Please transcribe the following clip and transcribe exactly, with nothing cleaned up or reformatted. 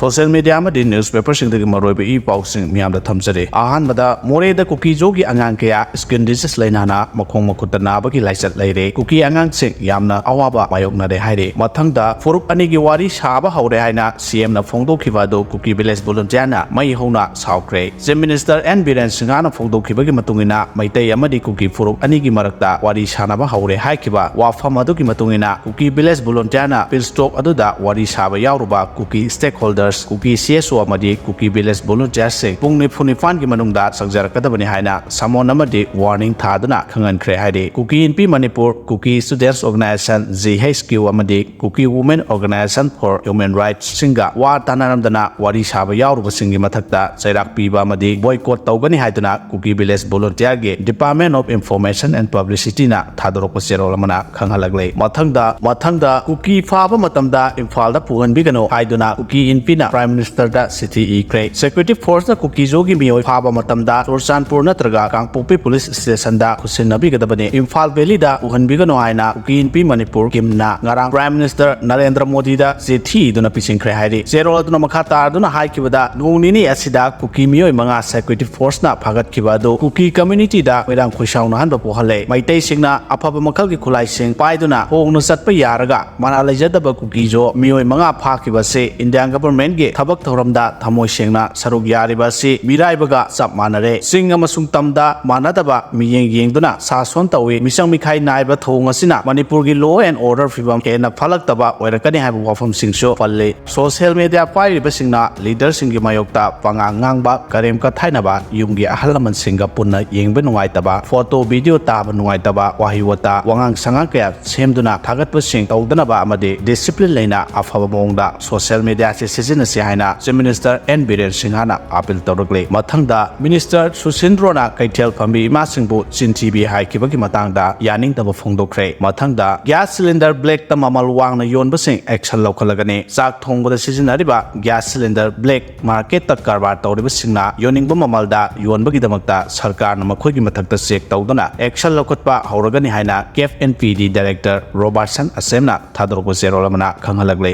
Social media ꯑꯃꯗꯤ ꯅ꯭ꯌꯨꯁꯄꯦꯄꯔꯁꯤꯡꯗꯒꯤ ꯃꯔꯨꯑꯣꯏꯕ E ꯄꯥꯎꯁꯤꯡ ꯃꯤꯌꯥꯝꯗ ꯊꯝꯖꯔꯤ꯫ ꯑꯍꯥꯟꯕꯗ, ꯃꯣꯔꯦꯗ ꯀꯨꯀꯤꯖꯣꯒꯤ ꯑꯉꯥꯡ ꯀꯌꯥ ꯁ꯭ꯀꯤꯟ ꯗꯤꯖꯤꯖ ꯂꯥꯏꯅꯥꯅ ꯃꯈꯣꯡ ꯃꯈꯨꯠꯇ ꯅꯥꯕꯒꯤ ꯂꯥꯏꯆꯠ ꯂꯩꯔꯦ꯫ ꯀꯨꯀꯤ ꯑꯉꯥꯡꯁꯤꯡ ꯌꯥꯝꯅ ꯑꯋꯥꯕ ꯃꯥꯌꯣꯛꯅꯔꯦ ꯍꯥꯏꯔꯤ꯫ ꯃꯊꯪꯗ, ꯐꯨꯔꯨꯞ ꯑꯅꯤꯒꯤ ꯋꯥꯔꯤ ꯁꯥꯕ ꯍꯧꯔꯦ ꯍꯥꯏꯅ ꯁꯤ ꯑꯦꯝꯅ ꯐꯣꯡꯗꯣꯛꯈꯤꯕ ꯑꯗꯨ ꯀꯨꯀꯤ ꯚꯤꯂꯦꯖ ꯚꯣꯂꯨꯟꯇꯤꯌꯥꯔꯅ ꯃꯩ ꯍꯧꯅ ꯁꯥꯎꯈ꯭ꯔꯦ꯫ ꯆꯤꯐ ꯃꯤꯅꯤꯁꯇꯔ ꯑꯦꯟ ꯕꯤꯔꯦꯟ ꯁꯤꯡꯍꯅ ꯐꯣꯡꯗꯣꯛꯈꯤꯕꯒꯤ ꯃꯇꯨꯡ ꯏꯟꯅ, ꯃꯩꯇꯩ ꯑꯃꯗꯤ ꯀꯨꯀꯤ ꯐꯨꯔꯨꯞ ꯑꯅꯤꯒꯤ ꯃꯔꯛꯇ ꯋꯥꯔꯤ ꯁꯥꯟꯅꯕ ꯍꯧꯔꯦ ꯍꯥꯏꯈꯤꯕ ꯋꯥꯐꯝ ꯑꯗꯨꯒꯤ ꯃꯇꯨꯡ ꯏꯟꯅ, ꯀꯨꯀꯤ ꯚꯤꯂꯦꯖ ꯚꯣꯂꯨꯟꯇꯤꯌꯥꯔꯅ ꯄꯤꯁ ꯇꯣꯛ ꯑꯗꯨꯗ ꯋꯥꯔꯤ ꯁꯥꯕ ꯌꯥꯎꯔꯨꯕ ꯀꯨꯀꯤ ꯁ꯭ꯇꯦꯛꯍꯣꯜꯗꯔꯁ, ꯀꯨꯀꯤ ꯁꯤ ꯑꯦꯁ ꯑꯣ ꯑꯃꯗꯤ ꯀꯨꯀꯤ ꯚꯤꯂꯦꯖ ꯚꯣꯂꯨꯟꯇꯤꯌꯥꯔꯁꯤꯡ ꯄꯨꯡ ꯅꯤꯐꯨ ꯅꯤꯄꯥꯟꯒꯤ ꯃꯅꯨꯡꯗ ꯆꯪꯖꯔꯛꯀꯗꯕꯅꯤ ꯍꯥꯏꯅ ꯁꯃꯣꯟ ꯑꯃꯗꯤ ꯋꯥꯔꯅꯤꯡ ꯊꯥꯗꯨꯅ ꯈꯪꯍꯟꯈ꯭ꯔꯦ ꯍꯥꯏꯔꯤ꯫ ꯀꯨꯀꯤ ꯏꯟꯄꯤ ꯃꯅꯤꯄꯨꯔ, ꯀꯨꯀꯤ ꯁ꯭ꯇꯨꯗꯦꯟꯠꯁ ꯑꯣꯔꯒꯅꯥꯏꯖꯦꯁꯟ, ꯖꯤ ꯑꯩꯆ ꯀ꯭ꯌꯨ, ꯑꯃꯗꯤ ꯀꯨꯀꯤ ꯋꯨꯃꯦꯟ ꯑꯣꯔꯒꯅꯥꯏꯖꯦꯁꯟ ꯐꯣꯔ ꯍ꯭ꯌꯨꯃꯦꯟ ꯔꯥꯏꯠꯁꯁꯤꯡꯒ ꯋꯥ ꯇꯥꯅꯔꯝꯗꯅ ꯋꯥꯔꯤ ꯁꯥꯕ ꯌꯥꯎꯔꯨꯕꯁꯤꯡꯒꯤ ꯃꯊꯛꯇ ꯆꯩꯔꯥꯛ ꯄꯤꯕ ꯑꯃꯗꯤ ꯕꯣꯏꯀꯣꯠ ꯇꯧꯒꯅꯤ ꯍꯥꯏꯗꯨꯅ ꯀꯨꯀꯤ ꯚꯤꯂꯦꯖ ꯚꯣꯂꯨꯟꯇꯤꯌꯥꯔꯒꯤ Department of Information and Publicityꯅ ꯊꯥꯗꯣꯔꯛꯄ ꯆꯦꯔꯣꯜ ꯑꯃꯅ ꯈꯪꯍꯜꯂꯛꯂꯦ꯫ ꯃꯊꯪꯗ, ꯃꯊꯪꯗ ꯀꯨꯀꯤ ꯐꯥꯕ ꯃꯇꯝꯗ ꯏꯝꯐꯥꯜꯗ ꯄꯨꯍꯟꯕꯤꯒꯅꯨ ꯍꯥꯏꯗꯨꯅ ꯀꯨꯀꯤ ꯏꯟꯄꯤꯅ ꯄ꯭ꯔꯥꯏꯝ ꯃꯤꯅꯤꯁꯇꯔꯗ ꯆꯤꯊꯤ ꯏꯈ꯭ꯔꯦ꯫ ꯁꯦꯀ꯭ꯌꯨꯔꯤꯇꯤ ꯐꯣꯔꯁꯅ ꯀꯨꯀꯤꯖꯣꯒꯤ ꯃꯤꯑꯣꯏ ꯐꯥꯕ ꯃꯇꯝꯗ ꯆꯨꯔꯆꯥꯟꯄꯨꯔ ꯅꯠꯇ꯭ꯔꯒ ꯀꯥꯡꯄꯣꯛꯄꯤ ꯄꯨꯂꯤꯁ ꯁ꯭ꯇꯦꯁꯟꯗ ꯈꯨꯠꯁꯤꯟꯅꯕꯤꯒꯗꯕꯅꯤ꯫ ꯏꯝꯐꯥꯜ ꯚꯦꯂꯤꯗ ꯄꯨꯍꯟꯕꯤꯒꯅꯨ ꯍꯥꯏꯅ ꯀꯨꯀꯤ ꯏꯟꯄꯤ ꯃꯅꯤꯄꯨꯔ ꯀꯤꯝꯅ ꯉꯔꯥꯡ ꯄ꯭ꯔꯥꯏꯝ ꯃꯤꯅꯤꯁꯇꯔ ꯅꯔꯦꯟꯗ꯭ꯔ ꯃꯣꯗꯤꯗ ꯆꯤꯊꯤ ꯏꯗꯨꯅ ꯄꯤꯁꯤꯟꯈ꯭ꯔꯦ ꯍꯥꯏꯔꯤ꯫ ꯆꯦꯔꯣꯜ ꯑꯗꯨꯅ ꯃꯈꯥ ꯇꯥꯔꯗꯨꯅ ꯍꯥꯏꯈꯤꯕꯗ, ꯅꯣꯡ ꯅꯤꯅꯤ ꯑꯁꯤꯗ ꯀꯨꯀꯤ ꯃꯤꯑꯣꯏ ꯃꯉꯥ ꯁꯦꯀ꯭ꯌꯨꯔꯤꯇꯤ ꯐꯣꯔꯁꯅ ꯐꯥꯒꯠꯈꯤꯕ ꯑꯗꯨ ꯀꯨꯀꯤ ꯀꯝꯃ꯭ꯌꯨꯅꯤꯇꯤꯗ ꯈꯣꯏꯔꯥꯡ ꯈꯣꯏꯁꯥꯎꯅꯍꯟꯕ ꯄꯣꯛꯍꯜꯂꯦ꯫ ꯃꯩꯇꯩꯁꯤꯡꯅ ꯑꯐꯕ ꯃꯈꯜꯒꯤ ꯈꯨꯠꯂꯥꯏꯁꯤꯡ ꯄꯥꯏꯗꯨꯅ ꯍꯣꯡꯅ ꯆꯠꯄ ꯌꯥꯔꯒ ꯃꯔꯥꯜ ꯂꯩꯖꯗꯕ ꯀꯨꯀꯤꯖꯣ ꯃꯤꯑꯣꯏ ꯃꯉꯥ ꯐꯥꯈꯤꯕ ꯑꯁꯤ ꯏꯟꯗꯤꯌꯥꯟ ꯒꯚꯔꯟꯃꯦꯟꯠꯀꯤ ꯊꯕꯛ ꯊꯧꯔꯝꯗ ꯊꯃꯣꯏ ꯁꯦꯡꯅ ꯁꯔꯨꯛ ꯌꯥꯔꯤꯕ ꯑꯁꯤ ꯃꯤꯔꯥꯏꯕꯒ ꯆꯞ ꯃꯥꯟꯅꯔꯦ꯫ ꯆꯤꯡ ꯑꯃꯁꯨꯡ ꯇꯝꯗ ꯃꯥꯟꯅꯗꯕ ꯃꯤꯠꯌꯦꯡ ꯌꯦꯡꯗꯨꯅ ꯁꯥꯁꯣꯟ ꯇꯧꯏ꯫ ꯃꯤꯆꯪ ꯃꯤꯈꯥꯏ ꯅꯥꯏꯕ ꯊꯧꯑꯣꯡ ꯑꯁꯤꯅ ꯃꯅꯤꯄꯨꯔꯒꯤ law and order ꯐꯤꯕꯝ ꯍꯦꯟꯅ ꯐꯠꯂꯛꯇꯕ ꯑꯣꯏꯔꯛꯀꯅꯤ ꯍꯥꯏꯕ ꯋꯥꯐꯝꯁꯤꯡꯁꯨ ꯄꯜꯂꯤ꯫ ꯁꯣꯁꯤꯌꯦꯜ ꯃꯤꯗꯤꯌꯥ ꯄꯥꯏꯔꯤꯕꯁꯤꯡꯅ ꯂꯤꯗꯔꯁꯤꯡꯒꯤ ꯃꯥꯌꯣꯛꯇ ꯄꯉꯥꯡ ꯉꯥꯡꯕ, ꯀꯔꯦꯝ ꯀꯊꯥꯏꯅꯕ, ꯌꯨꯝꯒꯤ ꯑꯍꯜ ꯂꯃꯟꯁꯤꯡꯒ ꯄꯨꯟꯅ ꯌꯦꯡꯕ ꯅꯨꯡꯉꯥꯏꯇꯕ, ꯐꯣꯇꯣ, ꯚꯤꯗꯤꯑꯣ ꯇꯥꯕ ꯅꯨꯡꯉꯥꯏꯇꯕ, ꯋꯥꯍꯩ ꯋꯥꯇꯥ, ꯋꯥꯉꯥꯡ ꯁꯉꯥꯡ ꯀꯌꯥ ꯁꯦꯝꯗꯨꯅ ꯊꯥꯒꯠꯄꯁꯤꯡ ꯇꯧꯗꯅꯕ ꯑꯃꯗꯤ ꯗꯤꯁꯤꯄ꯭ꯂꯤꯟ ꯂꯩꯅ ꯑꯐꯕ ꯃꯑꯣꯡꯗ ꯁꯣꯁꯤꯌꯦꯜ ꯃꯤꯗꯤꯌꯥꯁꯤ ꯁꯤꯖꯤꯟꯅꯁꯤ ꯍꯥꯏꯅ ꯆꯤꯐ ꯃꯤꯅꯤꯁꯇꯔ ꯑꯦꯟ ꯕꯤꯔꯦꯟ ꯁꯤꯡꯍꯅ ꯑꯥꯄꯤꯜ ꯇꯧꯔꯛꯂꯤ꯫ ꯃꯊꯪꯗ, ꯃꯤꯅꯤꯁꯇꯔ ꯁꯨꯁꯤꯟꯗ꯭ꯔꯣꯅ ꯀꯩꯊꯦꯜ ꯐꯝꯕꯤ ꯏꯃꯥꯁꯤꯡꯕꯨ ꯆꯤꯟ ꯊꯤꯕꯤ ꯍꯥꯏꯈꯤꯕꯒꯤ ꯃꯇꯥꯡꯗ ꯌꯥꯅꯤꯡꯗꯕ ꯐꯣꯡꯗꯣꯛꯈ꯭ꯔꯦ꯫ ꯃꯊꯪꯗ, ꯒ꯭ꯌꯥꯁ ꯁꯤꯂꯤꯟꯗꯔ ꯕ꯭ꯂꯦꯛꯇ ꯃꯃꯜ ꯋꯥꯡꯅ ꯌꯣꯟꯕꯁꯤꯡ ꯑꯦꯛꯁꯟ ꯂꯧꯈꯠꯂꯒꯅꯤ꯫ ꯆꯥꯛ ꯊꯣꯡꯕꯗ ꯁꯤꯖꯤꯟꯅꯔꯤꯕ ꯒ꯭ꯌꯥꯁ ꯁꯤꯂꯤꯟꯗꯔ ꯕ꯭ꯂꯦꯛ ꯃꯥꯔꯀꯦꯠꯇ ꯀꯔꯕꯥꯔ ꯇꯧꯔꯤꯕꯁꯤꯡꯅ ꯌꯣꯟꯅꯤꯡꯕ ꯃꯃꯜꯗ ꯌꯣꯟꯕꯒꯤꯗꯃꯛꯇ ꯁꯔꯀꯥꯔꯅ ꯃꯈꯣꯏꯒꯤ ꯃꯊꯛꯇ ꯆꯦꯛ ꯇꯧꯗꯨꯅ ꯑꯦꯛꯁꯟ ꯂꯧꯈꯠꯄ ꯍꯧꯔꯒꯅꯤ ꯍꯥꯏꯅ ꯀꯦꯐ ꯑꯦꯟ ꯄꯤ ꯗꯤ ꯗꯥꯏꯔꯦꯛꯇꯔ ꯔꯣꯕꯥꯔꯠꯁꯟ ꯑꯁꯦꯝꯅ ꯊꯥꯗꯣꯔꯛꯄ ꯆꯦꯔꯣꯜ ꯑꯃꯅ ꯈꯪꯍꯜꯂꯛꯂꯦ꯫